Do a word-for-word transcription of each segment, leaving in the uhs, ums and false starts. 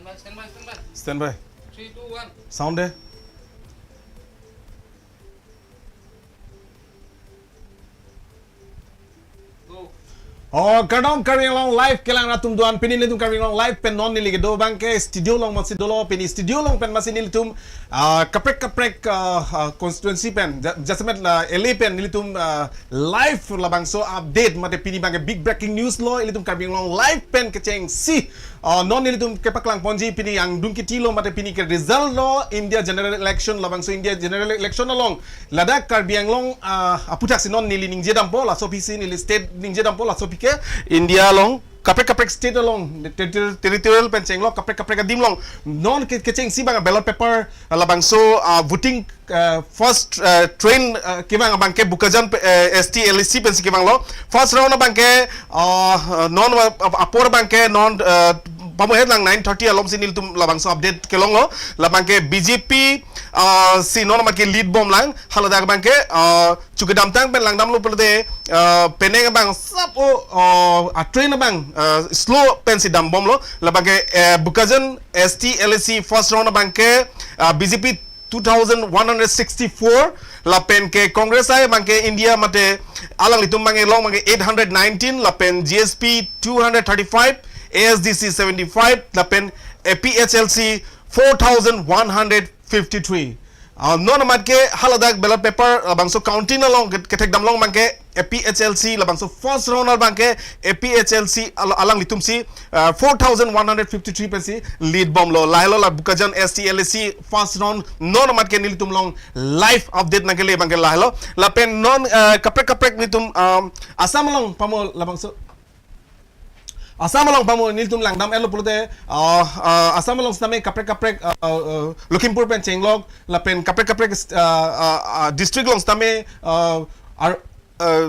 Standby, standby. Standby. Three, two, one. Sound de. Go. Oh, kardom Karbi Anglong Live kelang atum doan, pini nelitum Karbi Anglong Live pen non neli kedo abangke studio along masi dolo, pini studio along pen masi nelitum, ah, kaprek kaprek, ah, ah, constituency pen, ja-, jasemet la L A pen nelitum, ah, live labangso update mate pini abangke big breaking news lo, ilitum Karbi Anglong Live pen kechengsi. Ah, non nelitum kepaklang ponji pini angdung kiti lo mate pini ke result lo India General Election, labangso India General Election along ladak Karbi Anglong, ah, aputhaksi non neli ningje dampo, laso aphi si neli state ningje dampo, laso aphi ke India along kaprek kaprek state along, ter-, ter-, territorial pen chenglo kaprek kaprek adim along non ke, kechengsi abang ballot paper, ah, labangso, ah, voting, ah, first, ah, train, ah, kevang abangke Bokajan pe-, eh, S T L A C pensi kevanglo. First round abangke, ah, non, ah, apor abangke non, ah, pamohet lang nine thirty alom si nelitum labangso update kelonglo. Labangke B J P, ah, si non abangke lead bomlang. Haladak abangke, ah, chukedamtang pen langdamlo pulote, ah, penang abang sap o, ah, a train abang, ah, slow pensi dambomlo. Labangke, eh, Bokajan S T L A C first round abangke, ah, B J P two thousand one hundred sixty-four, lapen ke Congress ai abangke India mate alanglitum abangke long abangke eight hundred nineteen, lapen G S P two hundred thirty-five, A S D C seventy-five, lapen A P H L C four thousand one hundred fifty-three. Ah, non amat ke haladak ballot paper, ah, labangso counting along ke-, kethekdam long abangke A P H L C labangso first round abangke A P H L C al-, alanglitum si, ah, four thousand one hundred fifty-three pensi lead bomlo. Lahelo la Bokajan S T L A C first round non amat ke nelitum along live update nangkele abangke lahelo. Lapen non, ah, kaprek kaprek nelitum, um, Assam along pamo labangso Assam along pamo nelitum langdam-etlo pulote, ah, ah, Assam along sitame kaprek kaprek, ah, ah, Lakhimpur pen chenglok, lapen kaprek kaprek, ah, ah, ah, district along sitame, ah, ar-, ah,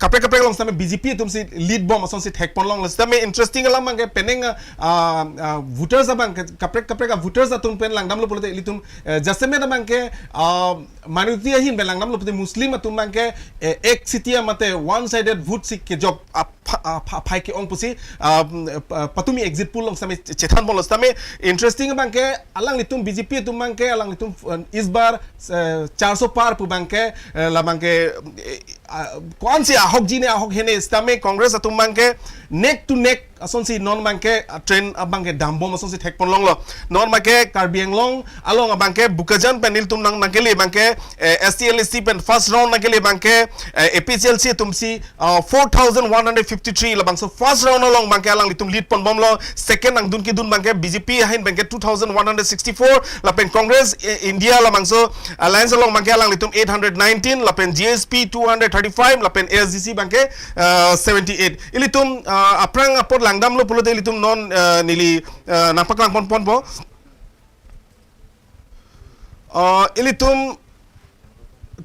kaprek kaprek along sitame B J P atum si lead bom asonsi thekponlonglo. Sitame interesting alam abangke penang, ah, ah, voters abangke kaprek kaprek a voters atum pen langdamlo pulote ilitum, eh, jasemet abangke, ah, minority ahin pen langdamlo pulote Muslim atum abangke, eh, ek sitia mate one sided vote si kejok, ah, pha-, ah, pha-, phai ke-ong pusi, ah, mm, ah, patumi exit poll along sitame chethanponlo sitame interesting abangke alanglitum B J P atum abangke alanglitum, uh, is bar, uh, charso par pu abangke, uh, labangke, eh, ah, ko-ansi ahokji ne ahok he ne sitame Congress atum abangke neck to neck asonsi non abangke, ah, train abangke dambom asonsi thekponlonglo. Non abangke Karbi Anglong along abangke Bokajan pen nelitum nang nangkele abangke, eh, S T L A C pen first round nangkele abangke, eh, A P H L C atum si, ah, four thousand one hundred fifty-three labangso first round along abangke alanglitum lead ponbomlo. Second angdun kedun abangke B J P ahin abangke two thousand one hundred sixty-four, lapen Congress, eh, India labangso alliance along abangke alanglitum eight hundred nineteen, lapen G S P two hundred thirty-five, lapen A S D C abangke, ah, seventy-eight. Ilitum, ah, aphrang apor langdamlo pulote ilitum non, ah, neli, ah, nangpaklang ponponpo. Ah, ilitum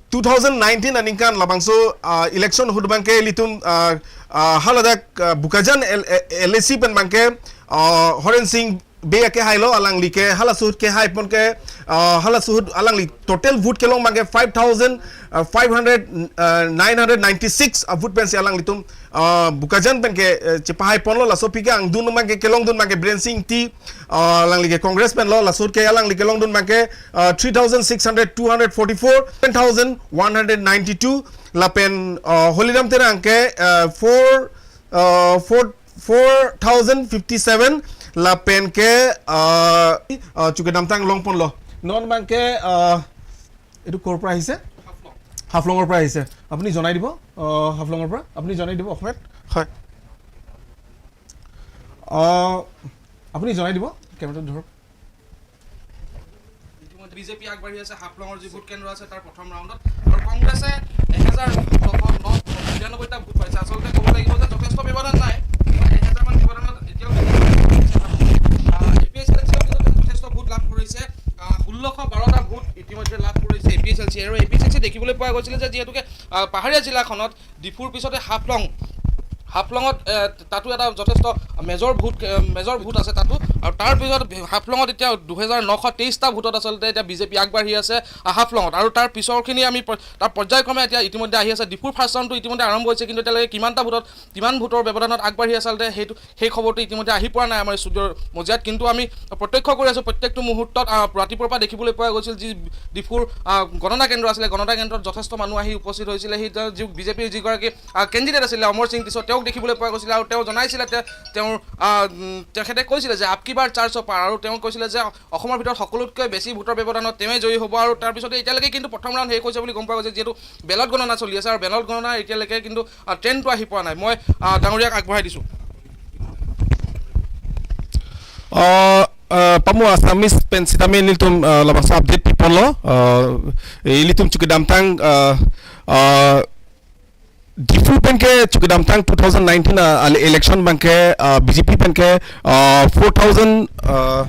two thousand nineteen aningkan labangso, ah, election ahut abangke ilitum, ah, ah, haladak, ah, Bokajan L-, eh, L A C pen abangke, ah, Horen Sing Bey akehailo, alangli ke halaso ahut kehaiponke, ah, halaso ahut alangli total vote kelong abangke five thousand, ah, five hundred, ah, nine hundred ninety-six a vote pensi alanglitum, ah, Bokajan penke, eh, chepahaiponlo. Laso aphi ke angdun abangke kelongdun abangke Biren Sing Ingti, ah, alangli ke Congress penlo, laso ahut ke alangli kelongdun abangke, ah, three thousand six hundred, two hundred forty-four, ten thousand one hundred ninety-two, lapen, ah, Holiram Terang ke, ah, four, ah, four, four thousand fifty-seven, lapen ke, ah, ah, chukedamtang longponlo. Non abangke, ah, এইটো ক'ৰ পৰা আহিছে? হাফলং। হাফলঙৰ পৰা আহিছে। আপুনি জনাই দিব, আহ, হাফলঙৰ পৰা। আপুনি জনাই দিব অসমীয়াত। হয়। আহ, আপুনি জনাই দিব, কেমেৰাটো ধৰক। ইতিমধ্যে বিজেপি আগবাঢ়ি আছে, হাফলঙৰ যি ভোট কেন্দ্ৰ আছে তাৰ প্ৰথম ৰাউণ্ডত। আৰু কংগ্ৰেছে এহেজাৰ নশ, নশ বিৰানব্বৈটা ভোট পাইছে। আচলতে ক'ব লাগিব যে যথেষ্ট ব্যৱধান নাই, এহেজাৰমান ব্যৱধানত এতিয়াও, আহ, এ পি এইচ এল চিয়েও কিন্তু যথেষ্ট ভোট লাভ কৰিছে। আহ, ষোল্লশ বাৰটা ভোট ইতিমধ্যে লাভ কৰিছে এ পি এইচ এল চি। আৰু এ পি এইচ এল চি দেখিবলৈ পোৱা গৈছিলে যে যিহেতুকে, আহ, পাহাৰীয়া জিলাখনত ডিফুৰ পিছতে হাফলং, হাফলঙত, এ, তাতো এটা যথেষ্ট মেজৰ ভোট, এ, মেজৰ ভোট আছে তাতো। আৰু তাৰ পিছত হাফলঙত এতিয়া দুহেজাৰ নশ তেইছটা ভোটত আচলতে এতিয়া বিজেপি আগবাঢ়ি আছে, আ, হাফলঙত। আৰু তাৰ পিছৰখিনি আমি প-, তাৰ পৰ্যায়ক্ৰমে এতিয়া ইতিমধ্যে আহি আছে। ডিফুৰ ফাৰ্ষ্ট ৰাউণ্ডটো ইতিমধ্যে আৰম্ভ হৈছে, কিন্তু এতিয়ালৈকে কিমানটা ভোটত, কিমান ভোটৰ ব্যৱধানত আগবাঢ়ি আছে আচলতে সেইটো, সেই খবৰটো ইতিমধ্যে আহি পৰা নাই আমাৰ ষ্টুডিঅ'ৰ মজিয়াত। কিন্তু আমি প্ৰত্যক্ষ কৰি আছোঁ, প্ৰত্যেকটো মুহূৰ্তত, আ, ৰাতিপুৱাৰ পৰা দেখিবলৈ পোৱা গৈছিল যি ডিফুৰ, আ, গণনা কেন্দ্ৰ আছিলে, গণনা কেন্দ্ৰত যথেষ্ট মানুহ আহি উপস্থিত হৈছিলে। সেই যি বিজেপিৰ যিগৰাকী, আ, কেণ্ডিডেট আছিলে অমৰ সিং টিছ, তেওঁক দেখিবলৈ পোৱা গৈছিলে আৰু তেওঁ জনাইছিলে তে-, তেওঁৰ, আ, উম, তেখেতে কৈছিলে যে "আপ কি বাৰ চাৰ চৌ পাৰ", আৰু তেওঁ কৈছিলে যে অসমৰ ভিতৰত সকলোতকৈ বেছি ভোটৰ ব্যৱধানত তেওঁৱে জয়ী হ'ব। আৰু তাৰ পিছতে এতিয়ালৈকে কিন্তু প্ৰথম ৰাউণ্ড শেষ হৈছে বুলি গম পোৱা গৈছে, যিহেতু বেলট গণনা চলি আছে আৰু বেলট গণনা এতিয়ালৈকে কিন্তু, আ, ট্ৰেণ্ডটো আহি পৰা নাই। মই, আ, ডাঙৰীয়াক আগবঢ়াই দিছোঁ। Uh, uh, Pamu Assamese pen sitame nelitum, uh, labangso update piponlo. Uh, ilitum chukidamtang, uh, uh, Diphu pen ke chukidamtang two thousand nineteen, uh, ele-, election abangke, uh, B J P pen ke, uh, four thousand, uh,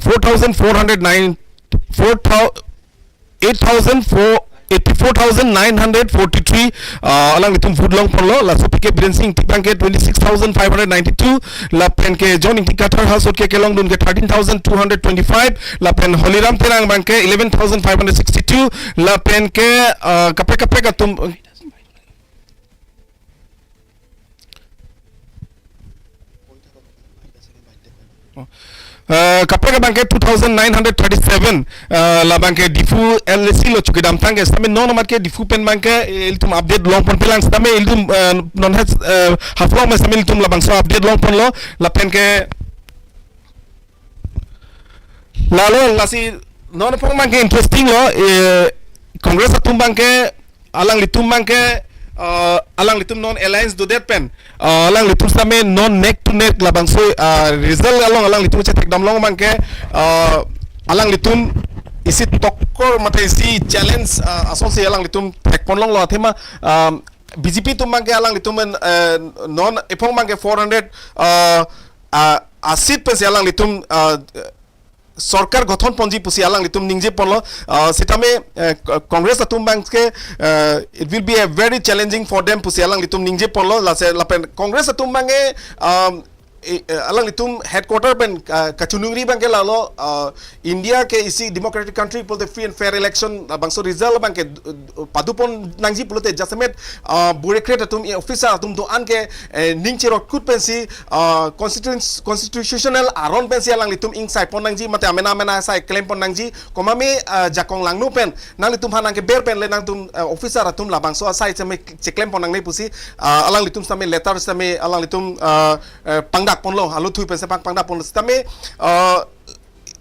four thousand four hundred nine, four thousand, eight thousand four, eighty-four thousand nine hundred forty-three, uh, alanglitum vote longponlo. Laso aphi ke Biren Sing Ingti abangke twenty-six thousand five hundred ninety-two, lapen ke John Ingti Kathar ahut ke kelongdun ke thirteen thousand two hundred twenty-five, lapen Holiram Terang abangke eleven thousand five hundred sixty-two, lapen ke, uh, kaprek kaprek atum, uh, kaprek abangke two thousand nine hundred thirty-seven, uh, labangke Diphu L A C lo chukidamtang ke. Sitame non amat ke Diphu pen abangke, eh, ilitum update longponpelang. Sitame ilitum, uh, non het, uh, Haflong pen sitame ilitum labangso update longponlo, lapen ke lalo lasi non aphrang abangke interesting lo, eh, Congress atum abangke, alanglitum abangke, uh, alanglitum non alliance dodet pen, uh, alanglitum sitame non neck to neck labangso, uh, result along alanglitum chethekdam long abangke, uh, alanglitum isi tokkor mate isi challenge, uh, asonsi alanglitum thekponlonglo athema, um, B J P atum abangke alanglitum, uh, non aphrang abangke four hundred, uh, uh, a seat pensi alanglitum, uh, sorkar gothon ponji pusi alanglitum ningjeponlo, uh, sitame, uh, Co-, Congress atum abangke, uh, it will be a very challenging for them pusi alanglitum ningjeponlo. Lasi lapen Congress atum abangke, um, eh, eh, alanglitum headquarter pen, uh, kachiningri abangke lalo, uh, India ke isi democratic country pulote free and fair election, uh, labangso result abangke, uh, padupon nangji pulote jasemet, uh, bureaucrat atum, eh, officer atum do-an ke, eh, ning cherot kut pensi, uh, constitution-, constitutional aron pensi alanglitum ingsaipon nangji mate amena amena sai klempon nangji, komatme, uh, jakong langno pen nanglitum aphan nangkeber pen le nangtum, uh, officer atum labangso asai sitame cheklempon nangne pusi, uh, alanglitum sitame letter sitame alanglitum, uh, uh, pangdakponlo, aluthui pensi pang pangdakponlo sitame, uh,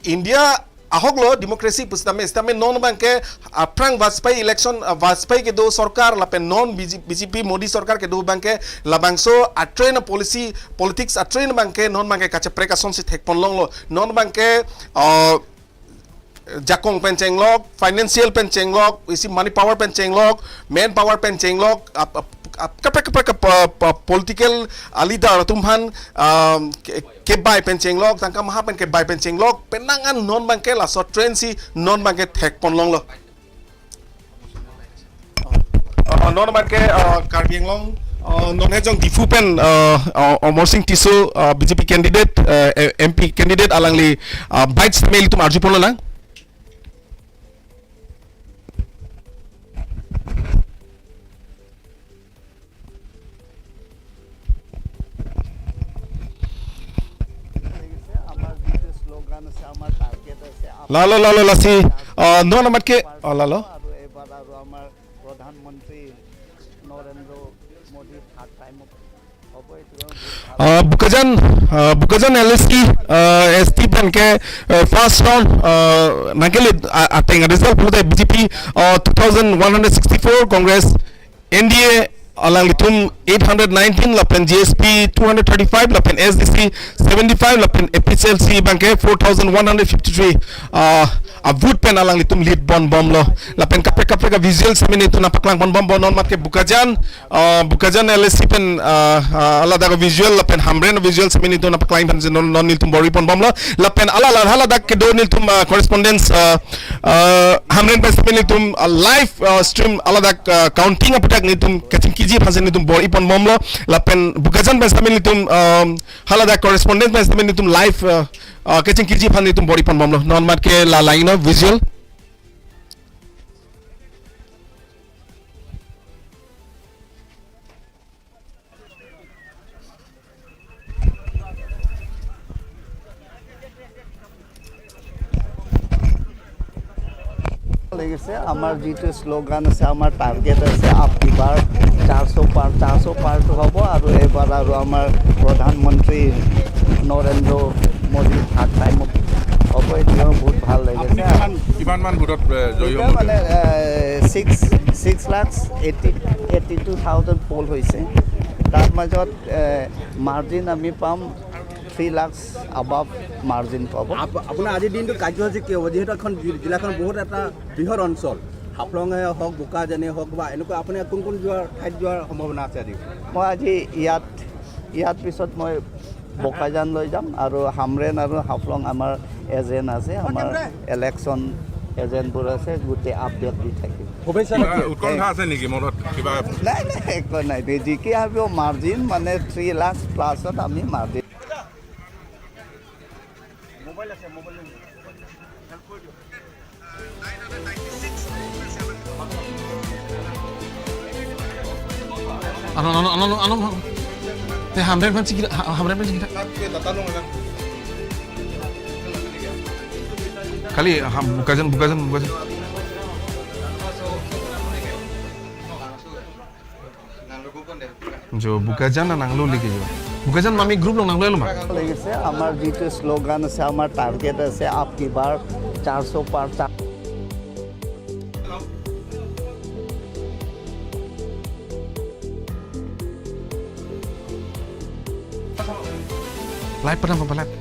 India ahok lo democracy pusitame, sitame non abangke aphrang Vajpayee election, uh, Vajpayee kedo sorkar lapen non B J P, B J P Modi sorkar kedo abangke labangso atrain policy, politics atrain abangke non abangke kacheprek asonsi thekponlonglo. Non abangke, uh, jakong pen chenglok, financial pen chenglok, isi money power pen chenglok, manpower pen chenglok, ap, ap, ap, kaprek kaprek ap, ap, ap, political, uh, leader atum aphan, um, ke, kebai pen chenglok, tangka maha pen kebai pen chenglok, penang an non abangke laso train si non abangke thekponlonglo. Uh, non abangke, uh, Karbi Anglong, uh, non hejong Diphu pen, uh, uh, Amarsing Tisso, uh, B J P candidate, uh, M P candidate alangli, uh, bike sitame ilitum arjuponlonang. Lalo, lalo, lasi, uh, non amat ke, uh, lalo. আৰু এইবাৰ আৰু আমাৰ প্ৰধানমন্ত্ৰী নৰেন্দ্ৰ মোদী থাৰ্ড টাইমত হ'ব, এইটো বহুত ভাল। Uh, Bokajan, uh, Bokajan L A C, uh, S T pen ke, uh, first round, uh, nangkele, uh, ateng result pulote B J P, uh, two thousand one hundred sixty-four, Congress N D A alanglitum eight hundred nineteen, lapen G S P two hundred thirty-five, lapen S D C seventy-five, lapen A P H L C abangke four thousand one hundred fifty-three. Ah, a-vote pen alanglitum lead ponbomlo. Lapen kaprek kaprek a-visual sitame nelitum nangpaklang ponbomlo. Non mat ke Bokajan, ah, Bokajan L A C pen, ah, ah, haladak a-visual lapen Hamren a-visual sitame nelitum nangpaklang pen non, non nelitum bor-i ponbomlo. Lapen hala, hala, haladak kedo nelitum, ah, correspondents, ah, ah, Hamren pen sitame nelitum, ah, live, ah, stream haladak, ah, counting aputhak nelitum kachingkiji aphansi nelitum bor-i ponbomlo. Lapen Bokajan pen sitame nelitum, ah, haladak correspondent pen sitame nelitum live, ah, ah, kachingkiji aphan nelitum bor-i ponbomlo. Non mat ke la line visual. লাগিছে। আমাৰ যিটো শ্লোগান আছে, আমাৰ টাৰ্গেট আছে, আপ কি বাৰ চাৰিশ পাৰ, চাৰিশ পাৰটো হ'ব আৰু এইবাৰ আৰু আমাৰ প্ৰধানমন্ত্ৰী নৰেন্দ্ৰ মোদী থাৰ্ড টাইম হ'ব। এইটো বহুত ভাল লাগিছে। আপুনি কিমান, কিমান মান ভোটত, এ, জয়ী এতিয়া হ'ব? মানে, এ, ছিক্স, ছিক্স লাখ এইটি, এইটি টু থাউজেণ্ড প'ল হৈছে। তাৰ মাজত, এ, মাৰ্জিন আমি পাম থ্ৰী লাখ এবাভ মাৰ্জিন পাব। আপ-, আপোনাৰ আজিৰ দিনটো কাৰ্যসূচী কি হ'ব? যিহেতু এখন জি-, জিলাখন বহুত এটা বৃহৎ অঞ্চল, হাফলঙে হওক, বোকাজানে হওক বা এনেকুৱা, আপুনি কোন কোন যোৱাৰ, ঠাইত যোৱাৰ সম্ভাৱনা আছে আজি? মই আজি ইয়াত, ইয়াত পিছত মই বোকাজান লৈ যাম আৰু হামৰেণ আৰু হাফলং আমাৰ এজেণ্ট আছে, আমাৰ ইলেকশ্যন এজেণ্টবোৰ আছে, গোটেই আপডেট দি থাকিম। শুভেচ্ছা থাকিল। উৎকণ্ঠা আছে নেকি মনত কিবা? নাই, নাই, একো নাই। দে, জিকে আহিব মাৰ্জিন মানে থ্ৰী লাখ প্লাছত আমি margin. Ano, ano, ano, ano, ano? Te hamren pan sikit, ha-, hamren pan sikit. Kali, ham, Bokajan, Bokajan, Bokajan. Jo, Bokajan nanglo lagi jo. Bokajan mami group along nanglo ma? লাগিছে, আমাৰ যিটো শ্লোগান আছে, আমাৰ টাৰ্গেট আছে, আপ কি বাৰ চাৰিশ পাৰ, চাৰ- Live pernah apa live?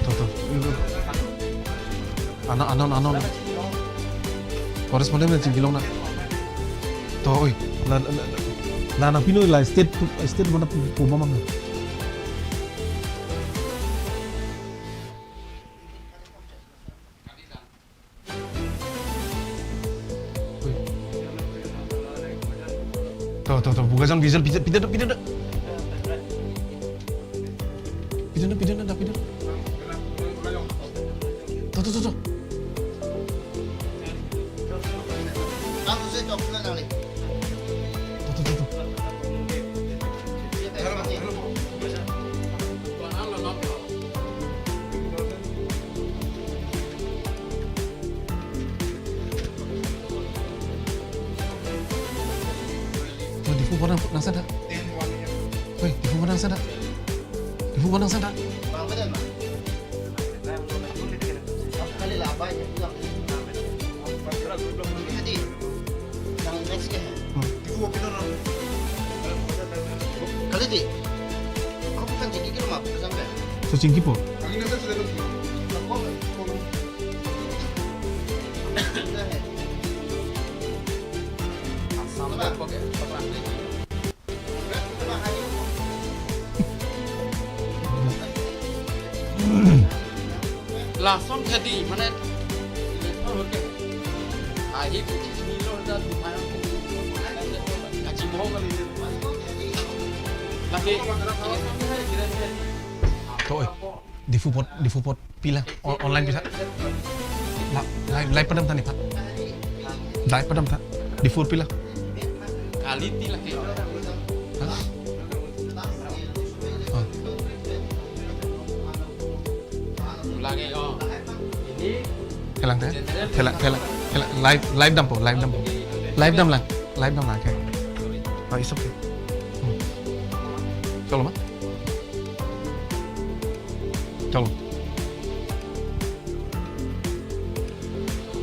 Tuh, tuh. Anon, anon, anon. Koresponden na chingkilong na. To, oi. La, la, la, la nangpinoi la state, state mana pu-, puma mang. Tuh, tuh, tuh, Bokajan visual, pindah, pindah, pindah, pindah. Pindah, pindah, pindah, pindah. Tuh, tuh, tuh, tuh. Tuh, tuh, tuh, tuh. Tuh, Diphu pernah nang sada. Woi, Diphu pernah nang sada. Diphu pernah nang sada. Kali di. Kamu bukan Jingki ke rumah, bukan sampai. So Jingki po? Lason jadi, mana? Ahi puji sini lo dah lumayan. Aji bohong kali ini. To, oi. Diphu apot, Diphu apot pi lang, on- online pi lang. La, live, live padam tha nephan. Live padam tha. Diphu apot pi lang. Kali ti lagi. Hah? Oh. Ulangi, oh. Ini Thelang tha. Thelang, thelang, thelang. Live, live dampo, live dampo. Live dam lang, live dam lang. Okay. Oh, it's okay. Hmm. Chalo ma? Chalo.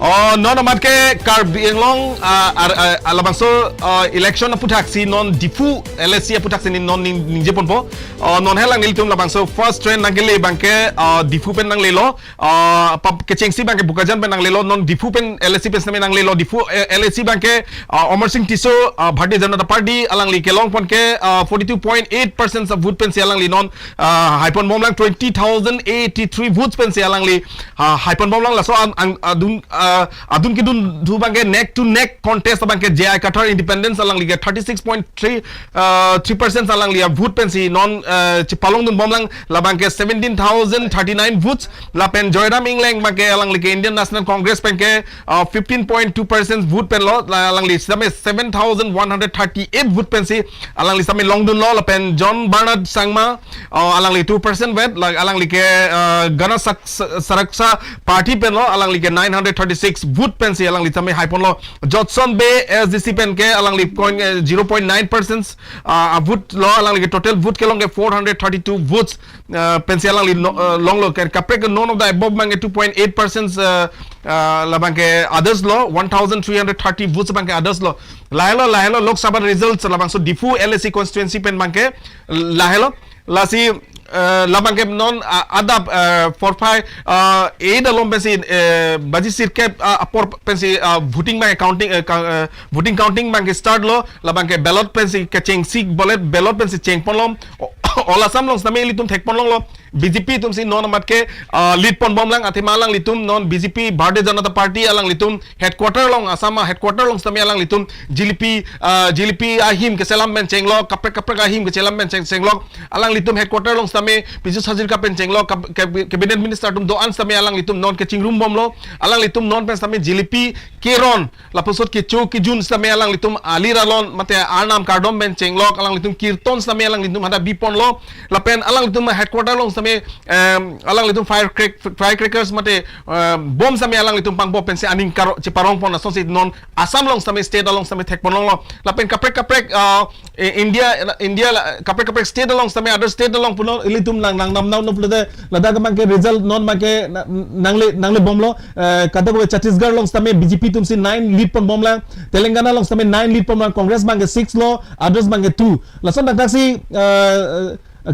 Oh, non amat ke Karbi Anglong, ah, ar- ah, ah, labangso, ah, election aputhaksi non Diphu L A C aputhaksi ne non ning- ningje ponpo. Oh, non helang nelitum labangso first train nangkele abangke, ah, Diphu pen nanglelo. Ah, pap- kechengsi abangke Bokajan pen nanglelo, non Diphu pen L A C pen sitame nanglelo, Diphu, eh, L A C abangke, ah, Amarsing Tisso, ah, Bharatiya Janata Party alangli kelong ponke, ah, forty two point eight percent of vote pensi alangli non, ah, hai ponbom lang, twenty thousand eighty three votes pensi alangli, ah, hai ponbom lang. Laso an- an- adun, ah, adun kedun thu abangke neck to neck contest abangke J I Kathar Independent alangli ke thirty six point three, ah, three percent alangli a vote pensi non, ah, chepalongdunbom lang, labangke seventeen thousand thirty nine votes. Lapen Joyram Engleng abangke alangli ke Indian National Congress pen ke, ah, fifteen point two percent vote pen lo, la- alangli sitame seven thousand one hundred thirty eight vote pensi alangli sitame longdunlo. Lapen John Bernard Sangma, ah, alangli two percent vet, la- alangli ke, ah, Gana Sak- Sa- Suraksha Party pen lo, alangli ke nine hundred thirty six vote pensi alangli sitame hai ponlo. Jotson Bey S D C pen ke alangli coin, eh, zero point nine percent, ah, a vote lo, alangli ke total vote kelong ke four hundred thirty two votes, ah, pensi alangli no- ah, longlo. Ke kaprek none of the above abangke two point eight percent, ah, ah, labangke others lo, one thousand three hundred thirty votes abangke others lo. Lahelo, lahelo Lok Sabha results labangso Diphu L A C constituency pen abangke lahelo. Lasi, eh, labangke non, ah, adap, eh, four five, ah, eight along pensi, eh, baji sirkep, ah, apor pensi, ah, voting abangke counting, eh, ka- eh, voting counting abangke start lo, labangke ballot pensi kechengsi, ballot, ballot pensi cheng ponlom. O- All Assam along sitame ilitum thek ponlonglo. B J P atumsi non amat ke, ah, lead ponbom lang, athema alanglitum non B J P, Bharatiya Janata Party alanglitum headquarter along, Assam a headquarter along sitame alanglitum jilipi, ah, jilipi ahim kechelam pen chenglo, kaprek kaprek ahim kechelam pen cheng chenglo. Alanglitum headquarter along sitame Piyush Hazarika pen chenglo, kab- kab- cabinet minister atum do-an sitame alanglitum non kechingrumbomlo. Alanglitum non pen sitame jilipi, keron, lapuson kecho kejun sitame alanglitum alir alon mate arnam kardom pen chenglok, alanglitum kirton sitame alanglitum hadak biponlo. Lapen alanglitum headquarter along sitame, em, alanglitum fire crack- firecrackers mate, em, bomb sitame alanglitum pangbo pensi aning karo- cheparong pon, lasonsi non Assam along sitame, state along sitame thek ponlonglo. Lapen kaprek kaprek, ah, eh, India, India la- kaprek kaprek state along sitame, other state along punon ilitum nang- nangnamnamno pulote ladak abangke result non abangke na- nangle- nanglebomlo. Eh, kadokave Chhattisgarh along sitame B J P atumsi nine lead ponbom lang. Telangana along sitame nine lead ponbom lang. Congress abangke six lo, others abangke two. Lason thakthak si, eh, eh,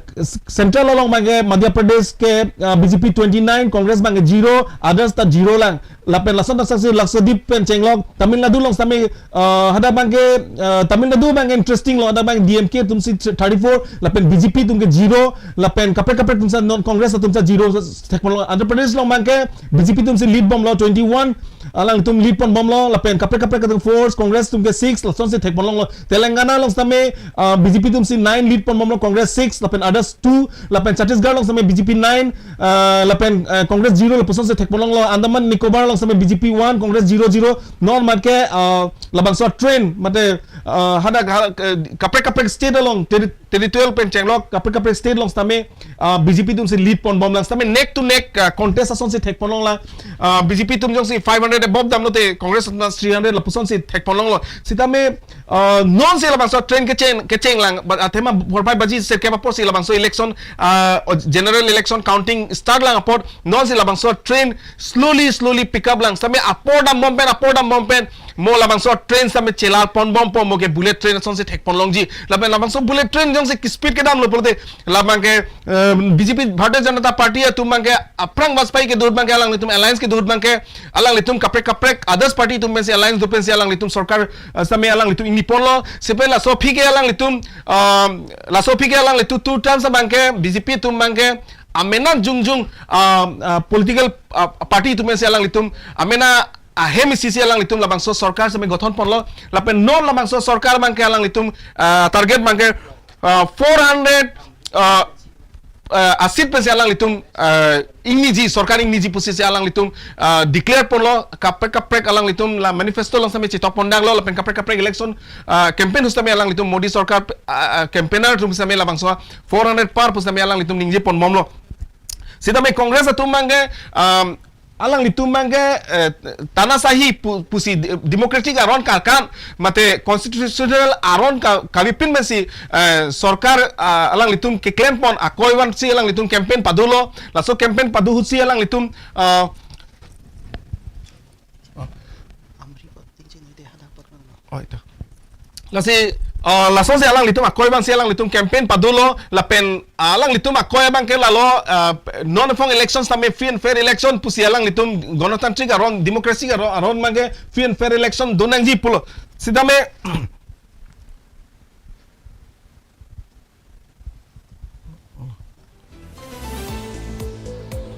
Central along abangke Madhya Pradesh ke, eh, B J P twenty nine, Congress abangke zero, others ta zero lang. Lapen lason thakthak si Lakshadweep pen chenglok, Tamil Nadu along sitame, eh, hadak abangke, eh, Tamil Nadu abangke interesting lo, hadak abangke D M K atumsi thirty-four, lapen B J P atumke zero, lapen kaprek kaprek atumsi non Congress atumsi zero thek ponlo. Andhra Pradesh along abangke B J P atumsi lead bomlo twenty-one, alangtum lead ponbomlo, lapen kaprek kaprek atum four, Congress atumke six, lasonsi thek ponlonglo. Telangana along sitame, ah, B J P atumsi nine lead ponbomlo, Congress six, lapen others two, lapen Chhattisgarh along sitame B J P nine, ah, lapen, ah, Congress zero, lapusonsi thek ponlonglo. Andaman Nicobar along sitame B J P one, Congress zero zero, non amat ke, ah, labangso trend, mate, ah, hadak, hadak, eh, kaprek kaprek state along, terri- territorial pen chenglok, kaprek kaprek state along sitame, ah, B J P atumsi lead ponbom lang, sitame neck to neck, ah, contest asonsi thek ponlong lang. Ah, B J P atum jongsi five hundred above damlote, Congress atum three hundred lapusonsi thek ponlonglo. Sitame, ah, nonsi labangso trend kecheng, kecheng lang, but athema four five baji sirkep aporsi labangso election, ah, o- general election counting start lang apot, nonsi labangso trend slowly, slowly pick up lang. Sitame apor dambom pen, apor dambom pen, mo labangso train sitame chelar ponbompo, mo ke bullet train asonsi thek ponlongji. Lapen labangso bullet train jongsi ki speed kedamlo pulote, labangke, eh, B J P, Bharatiya Janata Party atum abangke, aphrang Vajpayee kedo ahut abangke, alanglitum alliance kedo ahut abangke, alanglitum kaprek kaprek others party atum pensi alliance do pensi alanglitum sorkar, eh, sitame alanglitum ingni ponlo. Sitame laso aphi ke alanglitum, ah, laso aphi ke alanglitum two terms abangke, B J P atum abangke, amena jongjong, ah, ah, political, ah, party atum pensi alanglitum, amena ahem isi si alanglitum labangso sorkar sitame gothon ponlo, lapen non labangso sorkar abangke alanglitum, ah, target abangke uh, four hundred uh, uh, a seat pensi alanglitum uh, ingniji, sorkar ingniji pusi si alanglitum uh, declare ponlo, kaprek kaprek alanglitum la manifesto along sitame chetok pondanglo, lapen kaprek kaprek election uh, campaign ahut sitame alanglitum Modi sorkar uh, uh, campaigner atum sitame labangso four hundred par pu sitame alanglitum ningje ponbomlo. Sitame Congress atum abangke um, alanglitum abangke eh, tanasahi pu, pusi de- democratic aron karkan mate constitutional aron ka, kavepin pensi eh, sorkar ah, alanglitum keklem pon akoi vansi alanglitum campaign padulo, laso campaign padu ahut si alanglitum ah, oh, ito. Lasi uh, laso si alanglitum akoi vansi alanglitum campaign padulo, lapen uh, alanglitum akoi abangke lalo uh, non phone election sitame free and fair election pusi alanglitum gonotantrik aron, democracy aron, aron abangke free and fair election donangji pulo. Sitame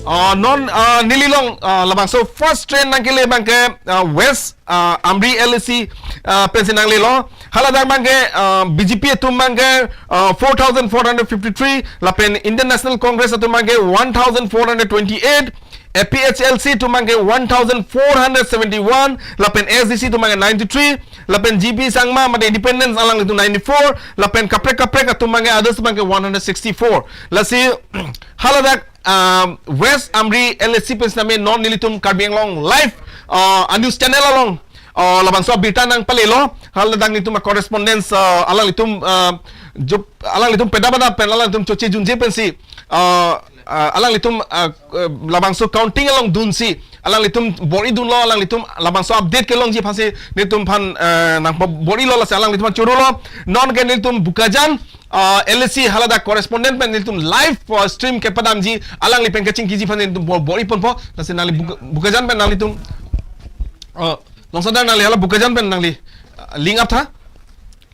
uh, non uh, neli along uh, labangso first train nangkele abangke uh, West uh, Amri L A C uh, pensi nanglelo. Haladak abangke uh, B J P atum abangke uh, four thousand four hundred fifty-three, lapen Indian National Congress atum abangke one thousand four hundred twenty-eight, A P H L C atum abangke one thousand four hundred seventy-one, lapen S D C atum abangke ninety-three, lapen G P Sangma mate Independence alanglitum ninety-four, lapen kaprek kaprek atum abangke others abangke one hundred sixty-four. Lasi haladak um, West Amri L A C pen sitame non nelitum Karbi Anglong Live uh, a news channel along uh, labangso abirta nangpalelo, haladak nelitum a correspondence uh, alanglitum uh, jup, alanglitum pedabada pen alanglitum choche junje pensi uh, uh, alanglitum uh, uh, labangso counting along dunsi alanglitum bor-idunlo, alanglitum labangso update kelongji aphansi nelitum aphan uh, nangpo bor-ilo, lasi alanglitum aphan chorolo. Non ke nelitum Bokajan uh, L A C haladak correspondent pen nelitum live uh, stream kepadamji, alangli pen kachingkiji aphan nelitum bor, bor-iponpo, lasi nangli Boka- Bokajan pen nanglitum uh, Longsadar nangli hala Bokajan pen nangli uh, link up tha.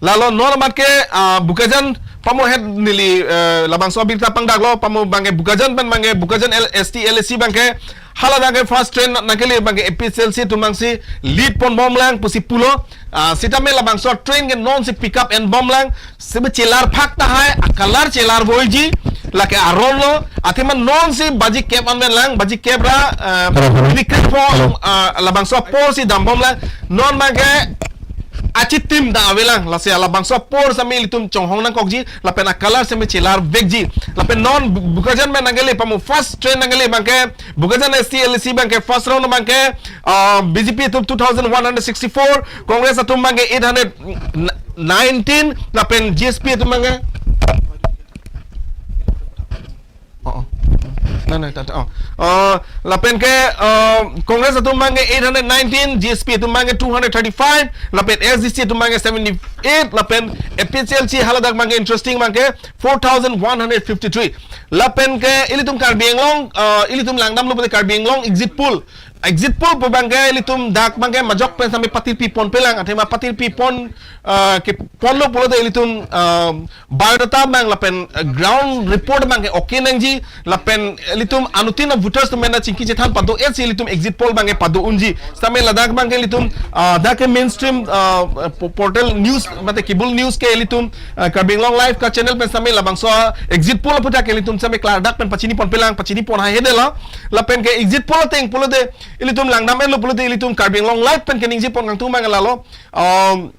Lalo non amat ke uh, Bokajan pamo head neli uh, labangso abirta pangdaklo, pamo abangke Bokajan pen abangke Bokajan L- S T L A C abangke haladak ke first train nangkele abangke A P H L C atum abangsi lead ponbomlang pusi pulo. Uh, sitame labangso train ke nonsi pick up enbomlang, sebe chelar phak tahai, a color chelar voiji, lake aron lo, athema nonsi baji kep anvenlang, baji kep ra uh, Hello, hello. Ini kep po Hello. Uh, labangso apor si dambomlang, non abangke achitim ta avelang, lasi labangso apor sitame ilitum chonghong nangkokji, lapen a color sitame chelar vekji, lapen non Bu- Bokajan pen nangkele pamo first train nangkele abangke Bokajan S T L A C abangke first round abangke uh, B J P atum two thousand one hundred sixty-four, Congress atum abangke eight hundred nineteen, lapen G S P atum abangke Oh, oh. Na, na, ta, ta, oh. Uh, lapen ke uh, Congress atum abangke eight hundred nineteen, G S P atum abangke two hundred thirty-five, lapen S D C atum abangke seventy-eight, lapen A P H L C haladak abangke interesting abangke four thousand one hundred fifty-three. Lapen ke ilitum Karbi Anglong, uh, ilitum langdamlo pute Karbi Anglong exit poll. Exit poll pu abangke ilitum dak abangke majok pen sitame patirpi ponpelang, athema patirpi pon uh, ke ponlo pulote ilitum uh, biodata abang lapen uh, ground report abangke okay nangji, lapen ilitum anuttin a voters atum mena chingki chethan pado-etsi ilitum exit poll abangke pado unji. Sitame ladak abangke ilitum uh, dak ke mainstream uh, po- portal news mate cable news ke ilitum uh, Karbi Anglong Live ka channel pen sitame labangso exit poll aputhak ke ilitum sitame klardak pen pachini ponpelang, pachini pon hahedetlo. Lapen ke exit poll ateng pulote ilitum langdam enlo pulote ilitum Karbi Anglong Live pen keningje pon kangtung abang lalo. Um,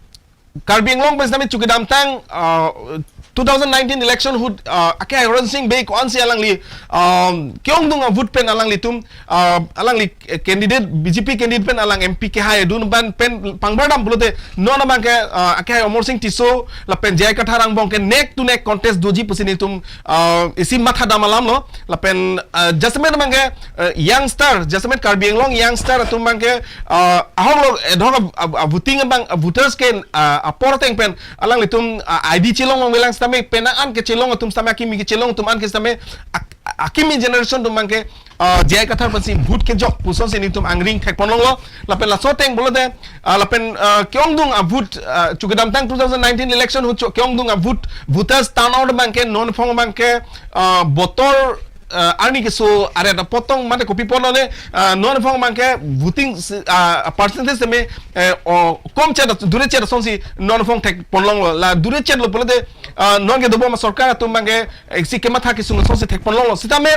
Karbi Anglong pen sitame chukidamtang uh, two thousand nineteen election ahut uh, ake Ron Sing Bey ko-ansi alangli um, ke-ongdung a vote pen alanglitum uh, alangli eh, candidate B J P candidate pen alang M P kehai dun ban pen pangbardam pulote non abangke uh, ake Amarsing Tisso lapen J I Kathar angbong ke neck to neck contest doji pusi nelitum uh, isi matha dam alamlo, lapen uh, jasemet abangke uh, youngster, jasemet Karbi Anglong youngster atum abangke uh, ahoklo edhok a, a, a voting abang a voters ke uh, apor ateng pen alanglitum uh, I D chelong avelang sitame penang an kechelong atum sitame akimi kechelong atum an ke sitame ak- akimi generation atum abangke uh, J I Kathar pensi vote kejok pusonsi nelitum angring thek ponlonglo, lapen laso ateng pulote uh, lapen uh, ke-ongdung a vote uh, chukidamtang two thousand nineteen election ahut chu- ke-ongdung a vote voters turnout abangke non phone abangke uh, botor uh, arni keso aret apot tong mate kopi ponlo ne, uh, non aphong abangke voting si- uh, percentage tame, uh, o kom chet dure chet asonsi non aphong thek ponlonglo, la dure chetlo pulote, uh, non ke dobom asorkar atum abangke, eh, si kematha kesung asonsi thek ponlonglo. Sitame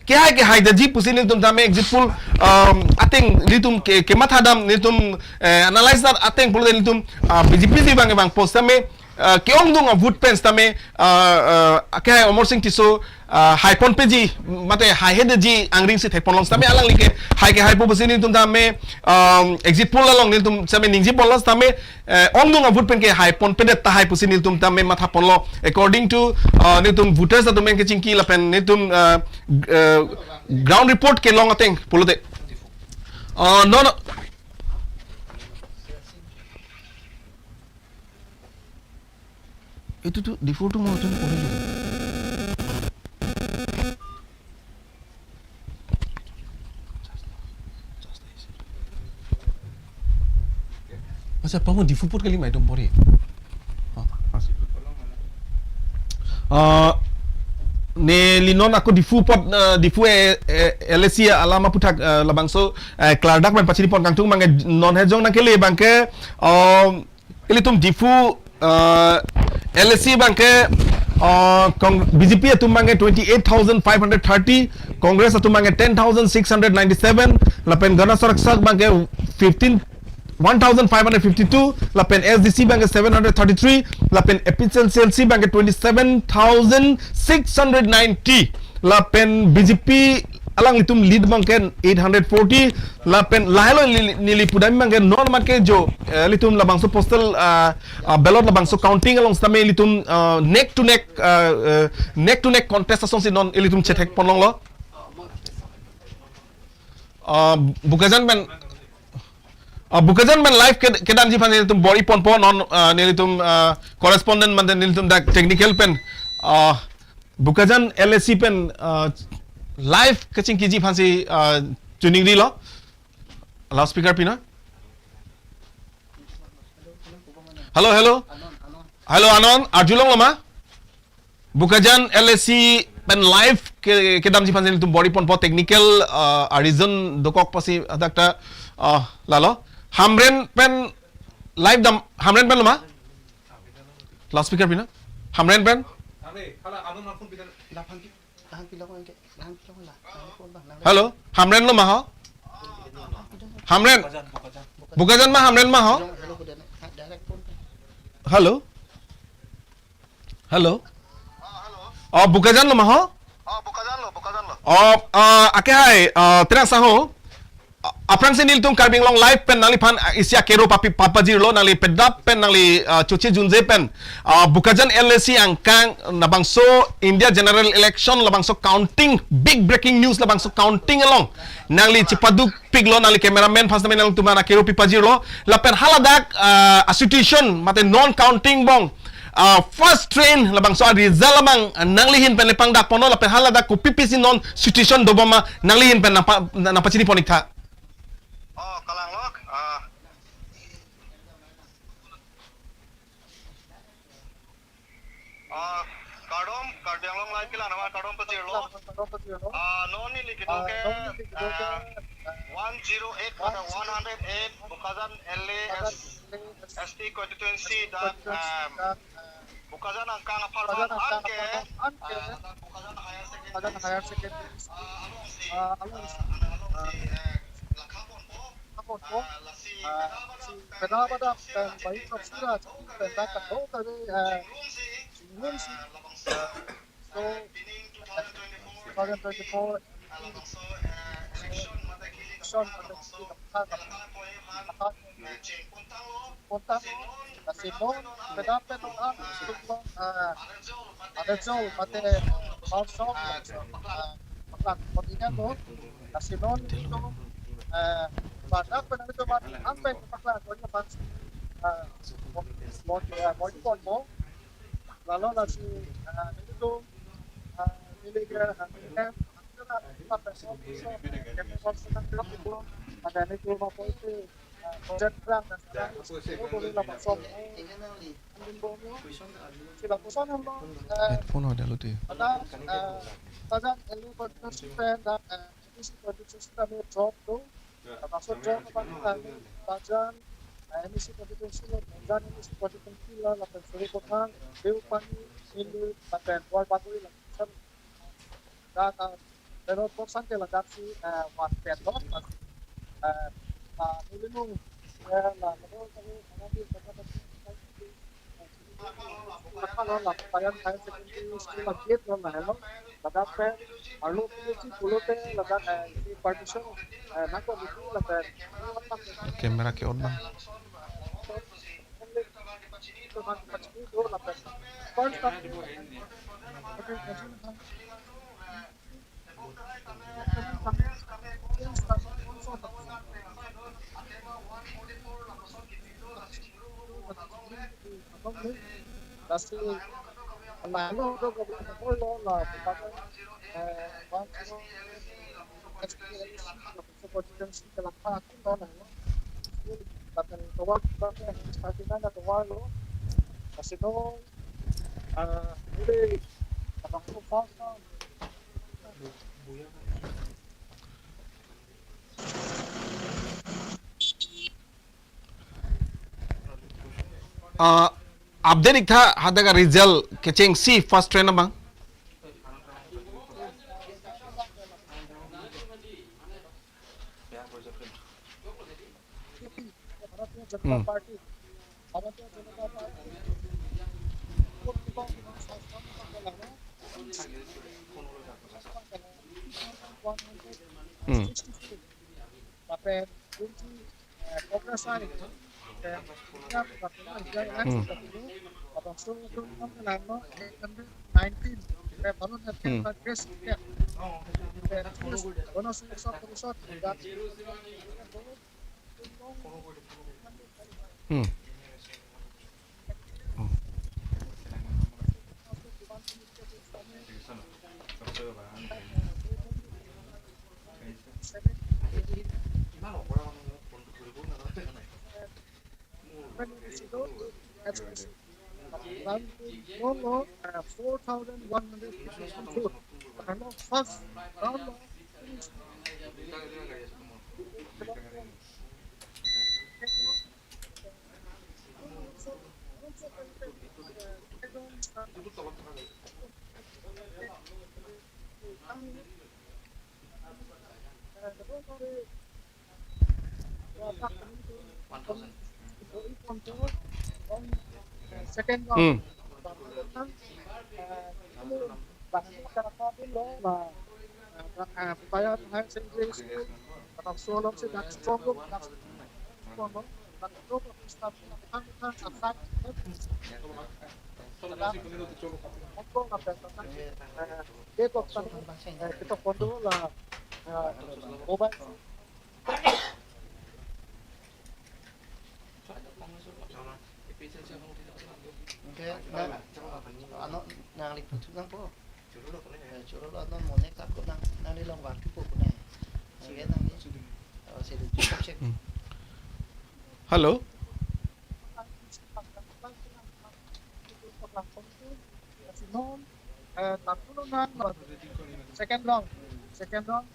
kehai kehai daji pusi nelitum tame exit poll, um, ateng nelitum ke kematha dam nelitum, eh, analyze dam ateng pulote nelitum, uh, B J P si abangke vangpo sitame, uh, ke-ongdung avote pen sitame, uh, uh, kehai Amarsing Tisso, uh, hai ponpeji mate hai hedeji angring si thek ponlong sitame alangli ke hai kehaipo pusi nelitum tame, um, exit poll along nelitum sitame ningje ponlo sitame, eh, ongdung avote pen ke hai ponpedet tahai pusi nelitum tame matha ponlo. According to, uh, nelitum voters atum pen kechingki lapen nelitum, uh, g- uh, ground report kelong ateng pulote. Uh, no, no. Itu tuh di foto mau tuh. Masa apa mau di football kali mai dong pori? Ah, ah. Ah, neli non ako Diphu apot, ah, Diphu, eh, eh, L A C alam aputhak, ah, labangso, eh, klardak pen pachini pon kangtung abangke non hejong nangkele abangke, ah, ilitum Diphu, ah, L A C abangke, ah, Cong- B J P atum abangke twenty eight thousand five hundred thirty, Congress atum abangke ten thousand six hundred ninety seven, lapen Gana Surakshak abangke fifteen one thousand five hundred fifty two, lapen S D C abangke seven hundred thirty three, lapen A P H L C abangke twenty seven thousand six hundred ninety, lapen B J P alanglitum lead abangke eight hundred forty, lapen lahelo neli neli pudam abangke non mat ke jo, eh, ilitum labangso postal, ah, ah, ballot labangso counting along sitame ilitum, ah, neck to neck, ah, eh, neck to neck contest asonsi non ilitum chethek ponlonglo. Ah, Bokajan pen, ah, Bokajan pen live ke kedamji aphan nelitum bor-i ponpo non, ah, nelitum, ah, correspondent mate nelitum dak technical pen, ah, Bokajan L A C pen, ah, live kachingkiji aphansi, ah, tuning rilo. Loudspeaker pina. Hello, hello. Hello, Anon, arjulonglo ma? Bokajan L A C pen live ke kedamji aphansi nelitum bor-i ponpo technical, ah, reason dokok pusi adakta, ah, lalo. Hamren pen live dam, Hamren pen lo ma? Loudspeaker pina. Hamren pen. Hello, Hamren lo ma ho? Hamren. Bokajan ma Hamren ma ho? Hello. Hello. Oh, Bokajan lo ma ho? Oh, Bokajan lo, Bokajan lo. Oh, ah, ake hai, ah, terang saho. Ah, aphrangsi nelitum Karbi Anglong Live pen nangliphan, ah, isi akero papi papajirlo nangli pedap pen nangli, ah, choche junje pen. Ah, Bokajan L A C angkang labangso India General Election labangso counting, big breaking news labangso counting along nangli chepaduk piklo nangli cameraman aphan sitame nangtum aphan akero pipajirlo. Lapen haladak, ah, a situation mate non counting bong, ah, first train labangso a result abang, ah, nangli ahin pen le pangdak ponlo lapen haladak kopi pisi non situation dobom ma nangli ahin pen nangpa- nangpachini pon-ik tha. Oh, kalang lok. Ah. Ah, kardom, Karbi Anglong Live kelang amat kardom pajirlo. Ah, non neli kedo ke, ah, one zero eight pada one hundred eight, Bokajan L A S, S T constituency dan, ah, Bokajan angkang apharman anke, ah, Bokajan Higher Secondary School, ah, alongsi, ah, alongsi, eh, lakha ponpo. Ponpo, ah, lasi, ah, lasi peda pada pen bayi prok sura pen dak kado kave, ah, chingrumsi, ah, so, two thousand twenty-four election mate kili kapha, kapha, pontang, lasi non peda pen, ah, suklo, ah, ada jol mate, ah, ah, paklang pon-iklo. Lasi non itu, eh, pada pen itu mat angpen paklang ko-iklo aphan, eh, mo mo mo ponpo. Lalu lasi, eh, itu, eh, ini ke, eh, ini ke, ada itu apa itu, Project grant dan lapuson, eh, sila puson hemlo, eh, Headphone ho dalo te. Ada, eh, sajan L A constituency pen dan, eh, M A C constituency kami drop do. Lapuson drop apa ni kami sajan, eh, M A C constituency lo, sajan M A C constituency lo, lapen Saripathar, Deopani, Nilip, lapen Duarbagori lapuson. Dan, eh, pero porsan ke ladak si, eh, one pen lo, eh, ah, nilinu, eh, la, la, la, la, la, la, la, la, la, la, la, la, Payan Higher Secondary School la gate lo lahelo. Ladak pen arlo pusi pulote ladak, eh, si permission, eh, nangkok itu lapen camera ke on bang. First time. Lasi, la lo do government lo la, eh, one constituency ke langkha akin lo la, no? Lapen tovar kita ke starting na tovar lo. Lasi no, eh, ini abang so fast na. Ah, update ik tha, hadak a-result kechengsi first round abang. Hmm. Hmm. Hmm. Hmm. Hmm. Hmm. Four thousand one hundred fifty-two vote. Ano first round lo. Second round. Hmm. Anke, nang, ano, nangliputhu nangpo. Eh, choro lo, ano, monek ako nang, nangli long wartu po kunai. Anke nangli, oh, sila tu check. Hmm. Hello. Eh, second round. Second round.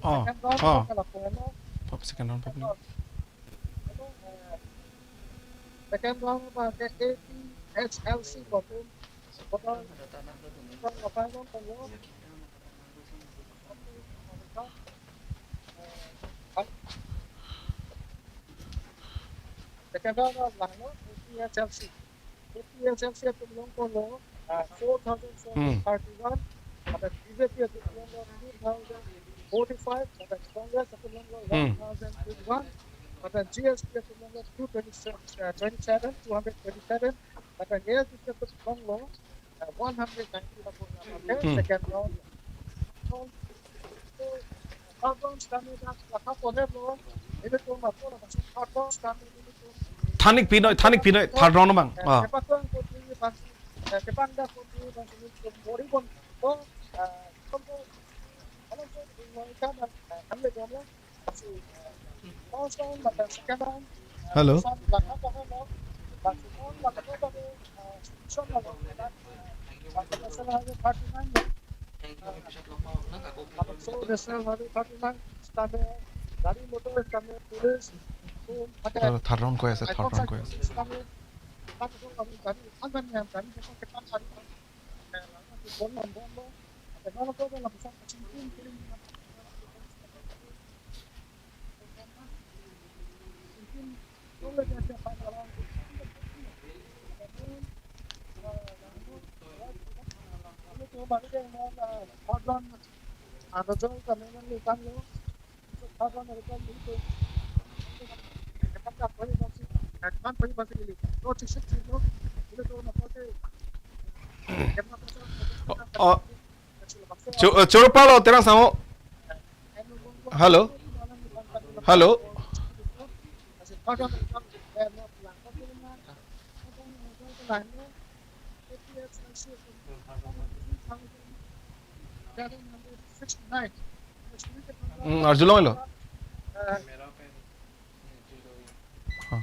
Oh, second round, oh. Second round public. Second round, uh, A P H L C bottom. Bottom. Second round, uh, A P H L C. A P H L C atum longponlo, uh, four thousand four hundred thirty-one, hmm. Lapen B J P atum longlo two thousand forty-five, lapen Congress atum longlo, hmm, one thousand twenty-one, lapen G S P atum longlo two twenty-seven, uh, twenty-seven, two hundred twenty-seven, lapen A S D C atum longlo, uh, one hundred ninety, lapen, hmm, second round. Thanik pinoi, thanik pinoi, third round mang. Ah. Hello. Third round কৈ আছে, third round কৈ আছে। Oh, oh, Cho-, eh, Choro Parlo, Terang Sangho. Hello. Hello. Hmm, arjulong lo. Huh.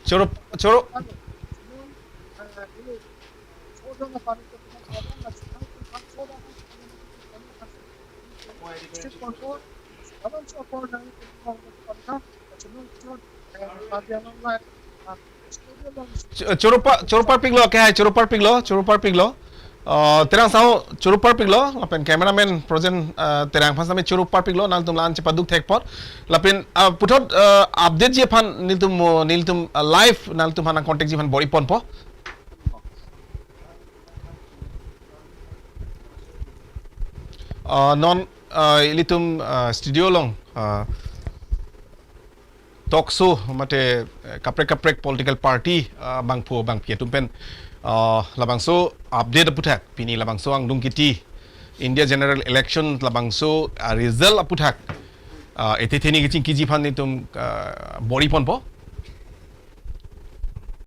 Choro, Choro, Cho-, Choro Pa-, Choro Parpiklo, ke hai, Choro Parpiklo, Choro Parpiklo. Uh, Terang Sangho, Choro Parpiklo, lapen cameraman Projen, uh, Terang aphan sami Choro Parpiklo, nangtum la-an chepaduk thek apot. Lapen, uh, puthot, uh, update-ji aphan nelitum, uh, nelitum, uh, live nangtum aphan contact ji aphan bor-i ponpo. Uh, non, uh, ilitum, uh, studio along, uh, talk show mate, eh, kaprek kaprek political party, ah, bangphu bangphi atum pen, ah, labangso update aputhak, pini labangso angdung kiti India general election labangso, ah, result aputhak, ah, ethetheni kachingkiji aphan nelitum, ah, bor-i ponpo.